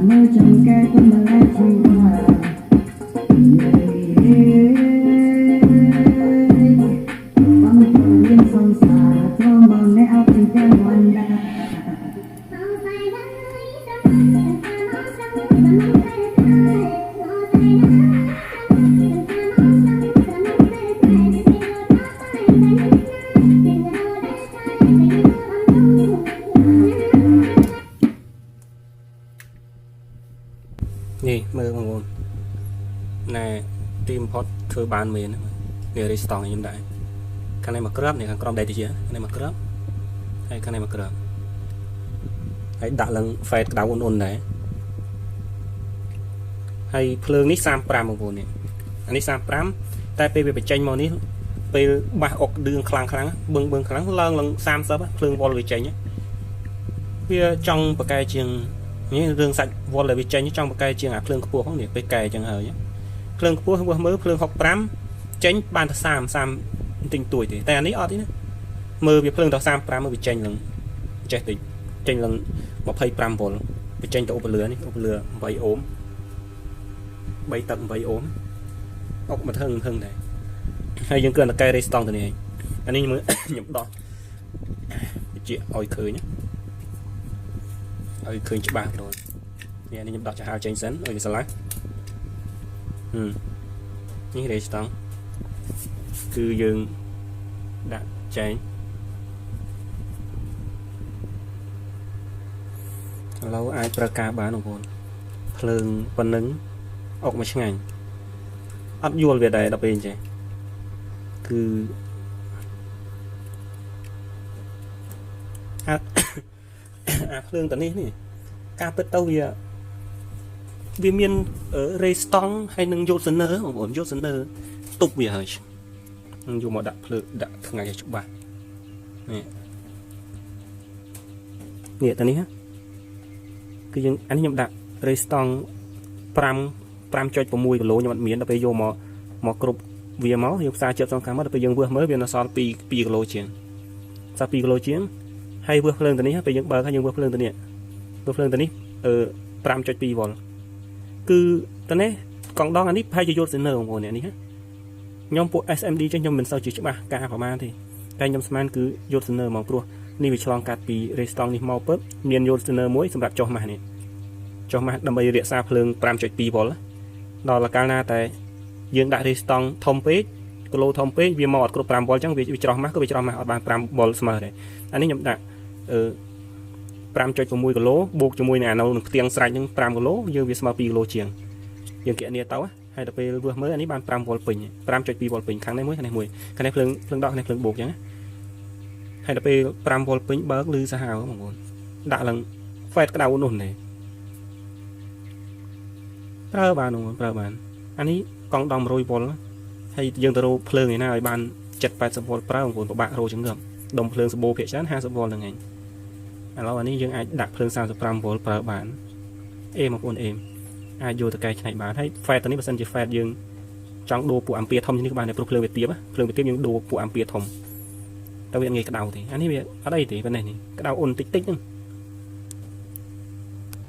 មើលចំកែគុំម្លេះជីវ៉ាបងមានសង្សារត្រមអ្នកអត់ទាំងវណ្ដា នេះមើលបងប្អូនណែទីបំផុតធ្វើបានមែននេះរីស្តង់ខ្ញុំដែរខាងនេះមកក្របនេះខាងក្រោមដែរតិចខាងនេះមកក្របហើយខាងនេះមកក្របហើយដាក់ឡើងហ្វេតក្តៅអ៊ុនៗដែរហើយភ្លើងនេះ35បងប្អូននេះអានេះ35តែពេលវាបញ្ចេញមកនេះពេលបាសអុកឌឿងខ្លាំងខ្លាំងបឹងបឹងខ្លាំងឡើងឡើង30ភ្លើងវ៉ុលវាចេញវាចង់ប្រកែជាងនេះរឿងសាច់វ៉ុលដែលវាចេញចង់ប្រកែជាងអាភ្លើងខ្ពស់ហ្នឹងនេះពេលកែអញ្ចឹងហើយភ្លើងខ្ពស់វាមើលភ្លើង65ចេញបានតែ30 30ទិញទួយទេតែអានេះអត់ទេណាមើលវាភ្លើងដល់35មើលវាចេញឡើងចេះតិចចេញឡើង25វ៉ុលវាចេញទៅឧបលឿនេះឧបលឿ8អូម3ទឹក8អូមអុកមកធឹងធឹងដែរហើយយើងគ្រាន់តែកែរេស្តង់ទៅនេះឯងអានេះមើលខ្ញុំដោះបញ្ជាក់ឲ្យឃើញឲ្យឃើញច្បាស់បងនេះនេះខ្ញុំដោះចាហាវចេញសិនឲ្យវាស្រឡះហឹមនេះរេស្តង់គឺយើងដាក់ចែងឥឡូវអាចប្រើការបានបងប្អូនភ្លើងប៉ុណ្ណឹងអុកមកឆ្ងាញ់អត់យល់វាដែរដល់ពេលអញ្ចឹងគឺអាអាភ្លើងតនេះនេះការពិតទៅវាវាមានរេស្តង់ហើយនឹងយូសនឺបងប្អូនយូសនឺទប់វាហើយនឹងយកមកដាក់ភ្លើងដាក់ថ្ងៃឲ្យច្បាស់នេះនេះតនេះគឺយើងអានេះខ្ញុំដាក់រេស្តង់5 5.6គីឡូខ្ញុំអត់មានដល់ពេលយកមកមកគ្រប់វាមកយកផ្សារជាប់សងខាងមកដល់ពេលយើងវើសមើលវានៅសល់2 2គីឡូជាងសល់2គីឡូជាងហើយវើសភ្លើងទៅនេះពេលយើងបើកហើយយើងវើសភ្លើងទៅនេះវើសភ្លើងទៅនេះអឺ5.2វ៉ុលគឺតនេះកង់ដងអានេះប្រហែលជាយល់សិននៅបងប្អូននេះខ្ញុំពួក SMD ចឹងខ្ញុំមិនសូវជាច្បាស់ការប្រមាណទេតែខ្ញុំស្មានគឺយល់សិននៅហ្មងព្រោះនេះវាឆ្លងកាត់ពីរេស្តង់នេះមកពើមានយល់សិននៅមួយសម្រាប់ចុះម៉ាស់នេះចុះម៉ាស់ដើម្បីរក្សាភ្លើង5.2វ៉ុលដល់កាលណាតែយើងដាក់រេស្តង់ធំពេកគីឡូធំពេកវាមកអត់គ្រប់5វ៉ុលចឹងវាច្រោះម៉ាស់ក៏វាច្រោះម៉ាស់អត់បាន5វ៉ុលស្មើដែរអានេះខ្ញុំដាក់អឺ5.6គីឡូបូកជាមួយនឹងអានៅនឹងផ្ទាំងស្រេចនឹង5គីឡូយើងវាស្មើ2គីឡូជាងយើងគណនាទៅហើយដល់ពេលវាស់មើលអានេះបាន5វ៉ុលពេញ5.2វ៉ុលពេញខាងនេះមួយខាងនេះមួយខាងនេះភ្លើងភ្លើងដកខាងនេះភ្លើងបូកចឹងណាហើយដល់ពេល5វ៉ុលពេញបើកលឺសាហាវបងប្អូនដាក់ឡើងហ្វេតក្តៅនោះនេះប្រើបានបងប្អូនប្រើបានអានេះកង់ដង100វ៉ុលហើយយើងទៅរកភ្លើងឯណាឲ្យបាន70 80វ៉ុលប្រើបងប្អូនពិបាករកចង្កឹមដុំភ្លើងសម្បូរភាគច្រើន50វ៉ុលហ្នឹងឯងឥឡូវអានេះយើងអាចដាក់ភ្លើង35វ៉ុលប្រើបានអេបងប្អូនអេអាចយកទៅកែច្នៃបានហើយហ្វេតនេះបើសិនជាហ្វេតយើងចង់ដូរពួកអាំពៀធំជាងនេះក៏បានដែរព្រោះភ្លើងវាទាបភ្លើងវាទាបយើងដូរពួកអាំពៀធំតែវាងាយក្តៅទេអានេះវាអត់អីទេប៉ុណ្ណេះនេះក្តៅអ៊ុនតិចតិចហ្នឹង